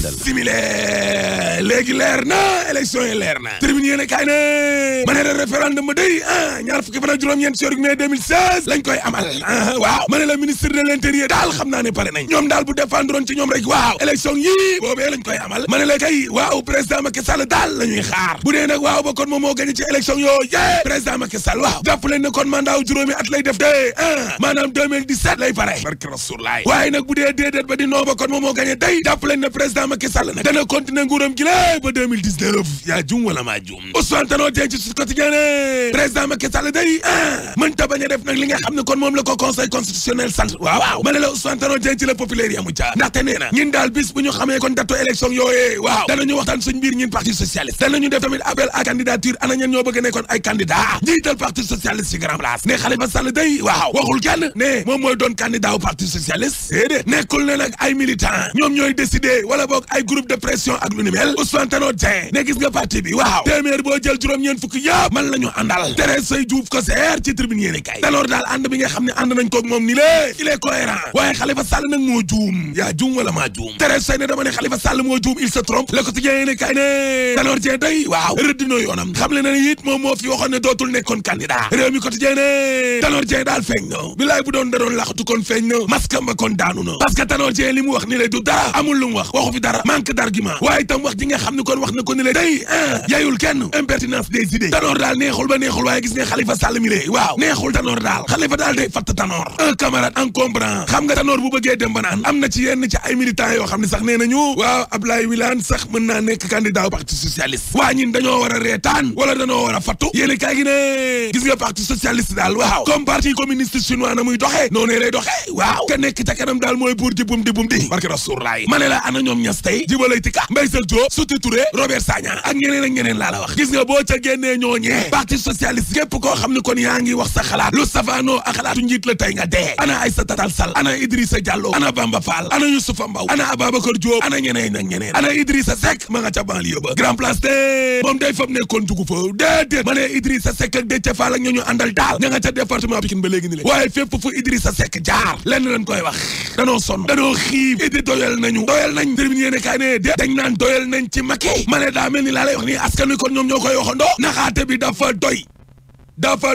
simile léegi leer na élection yi leer na tribune yéene kaay ne ma ne la référendum ba day ñaar fukki fan ak juróom-ñeent ci mai 2016 lañ koy amal waaw ma ne la ministre de l'intérieur daal xam naa ne pare nañ ñoom daal bu défendroon ci ñoom rek waaw élection yi boobee lañ koy amal ma ne la kay waaw président Macky Sall daal la ñuy xaar bu dee nag waaw ba kon moom moo gagné ci élection yoo yee président Macky Sall waaw jàpp leen ne kon mandat juróomi at lay def de maanaam 2017 lay pare barke Rasulaay waaye nag bu dee déedéet ba di noo ba kon moom moo gagné day jàpp leen ne président Macky Sall nag dana continuer nguuram gi la ba 2019 yaa jum wala maa jum Ousmane Tanor Dieng ci Sud Quotidien président Macky Sall day mënta bañ a def nag li nga xam ne kon moom la ko conseil constitutionnel sant waaw ma ne la Ousmane Tanor Dieng ci la populaire yamu ca ndaxte nee na ñun daal bis bu ñu xamee kon datu élection yooyee waaw danañu waxtaan suñ biir ñun parti socialiste danañu def tamit appel à candidature ana ñen ñoo bëgg nekkoon ay candidat njiital parti socialiste ci grand place ne Khalifa Sall day waaw waxul kenn ne moom mooy doon candidat au parti socialiste déedéet nekkul ne nag ay militant ñoom ñooy décider wala boog ay groupe de pression ak lu ni mel Ousmane Tanor Dieng ne gis nga parti bi waaw téeméer boo jël juróom-ñeent fukki yëpp man la ñu àndal Thérèse Sey Diouf ko seer ci tribune yéene kay Tanor daal ànd bi nga xam ne ànd nañ koog moom ni lée il est cohérent waaye Khalifa Sall nag moo juum yaa juum wala maa juum Thérèse Sey ne dama ne Khalifa Sall moo juum il se trompe Le Quotidien yéene kay ne Tanor Dieng day waaw rëddinoo yoonam xam le na it moom moo fi waxoon ne dootul nekkoon candidat réew mi Quotidien ne Tanor Dieng daal feeñ na bilaay bu doon da doon laxatu kon feeñ na maskam ba kon daanu na parce que Tanor Dieng li mu wax ni le du dara amul lu mu wax waxu fi dara manque d'argument waaye itam wax ji nga xam ne kon wax na ko ni le day yayul kenn impertinence des idées Tanor daal neexul ba neexul waaye gis nga Khalifa Sall mi le waaw neexul Tanor daal Khalifa daal day fatt Tanor un camarade encombrant xam nga Tanor bu bëggee dem ba naan am na ci yenn ci ay militants yoo xam ne sax nee nañu waaw Ablaye Wilane sax mën naa nekk candidat au parti socialiste waa ñin dañoo war a reetaan wala dañoo war a fattu yéeni kaay gi ne gis nga parti socialiste daal waaw comme parti communiste chinois na muy doxee noonu lay doxee waaw ka nekk ca kanam daal mooy buur di bum di barke Rasulullah ma ne la ana ñoom ñas tey Djibalay Tika Mbaye Sall Diop Souti Touré Robert Sagna ak ñeneen ak ñeneen laa la wax gis nga boo ca génnee ñooñee parti socialiste képp koo xam ne kon yaa ngi wax sa xalaat lu safaanoo ak xalaatu njiit la tey nga dee ana Aïssata Tall Sall ana Idrissa Diallo ana Bamba Fall ana Youssoufa Mbaw ana Ababacar Diop ana ñeneen ak ñeneen ana Idrissa Seck ma nga ca banlieue ba Grand Place de moom day fam nekkoon jugu fa déedéet ma ne Idrissa Seck ak Déthié Fall ak ñooñu àndal daal ña nga ca département Pikine ba léegi ni le waaye fépp fu Idrissa Seck jaar lenn lañ koy wax danoo sonn danoo xiif idi doyal nañ termine yéene kaay ne dé dañ naan doyal nañ ci Macky ma ne daa mel ni laa lay wax nii askan wi kon ñoom ñoo koy waxandoo naxaate bi dafa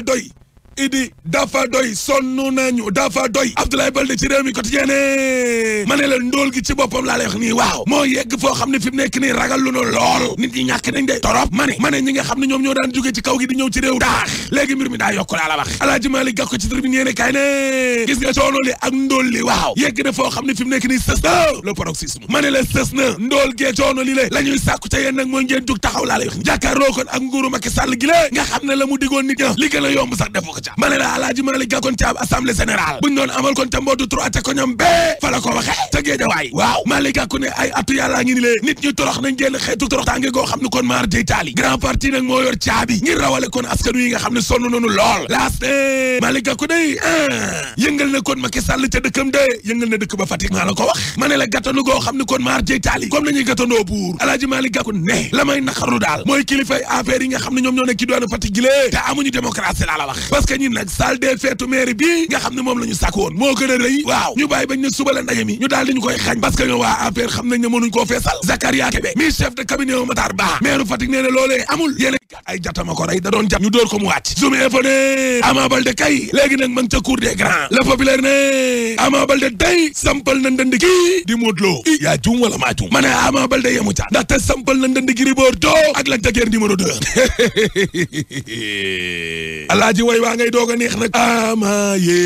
doy idi dafa doy sonn nañu dafa doy Abdoulaye Baldé ci réew mi quotidien ne ma ne la ndóol gi ci boppam laa lay wax nii waaw moo yegg foo xam ne fi mu nekk nii ragal lu no lool nit ñi ñàkk nañ de torop ma ne ñi nga xam ne ñoom ñoo daan jóge ci kaw gi di ñëw ci réew daax léegi mbir mi daa yokk laa la wax Alaaji Malick Gakou ci tribune yéene kaay ne gis nga coono li ak ndóol li waaw yegg na foo xam ne fi mu nekk nii sës na le paroxysme ma ne la sës na ndóol gee coono li le la ñuy sàkku ca yéen nag mooy ngeen jóg taxaw laa lay wax jàkkaarloo kon ak nguuru Macky Sall gi la nga xam ne la mu digoon nit ña li gën a yomb sax def ko ca ma ne la Alaaji Malick Gakou kon ca assemblée générale buñ doon amal kon ca mboodu trois ca ko ñoom bee fa la ko waxe ca Géejawaay waaw Malick Gakou ne ay atu yàllaa ngi ni lee nit ñi torox nañ génn xeetu torox tànge goo xam ne kon maar day taali grand parti nag moo yor caabi ngir rawale kon askan wi nga xam ne sonn nañu lool laas ne Malick Gakou day yëngal na kon Macky Sall ca dëkkam de yëngal na dëkk ba Fatick maa la ko wax ma ne la gàttanu goo xam ne kon maar day taali comme nañuy gàttandoo buur Alaaji Malick Gakou ne la may naqaru daal mooy kilifay affaire yi nga xam ne ñoom ñoo nekk ci doon Fatick gi lee te amuñu démocratie laa la wax parce que ñun nag salle des fêtes mairie bi nga xam ne moom la ñu sàkk woon moo gën a rëy waaw ñu bàyyi bañ ne suba la ndaje mi ñu daal di ñu koy xañ parce que ñoom waa APR xam nañ ne mënuñ koo feesal Zakaria Kébé mi chef de cabinet wu Matar Ba maire Fatick nee na loolee amul yéen ay jatama ko rey da doon jat ñu dóor ko mu wàcc Zoom info ne Ama Baldé kay léegi nag ma ngi ca cour des grands le populaire ne Ama Baldé day sampal na ndënd kii di Modou Lo yaa juum wala maa juum ma ne Ama Baldé yemu ca ndaxte sampal na ndënd Gris Bordeaux ak Lac de Guiers numéro 2 alaaji way waa ngay doog a neex nag ama ye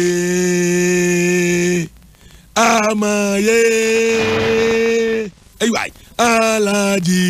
ay waay alaaji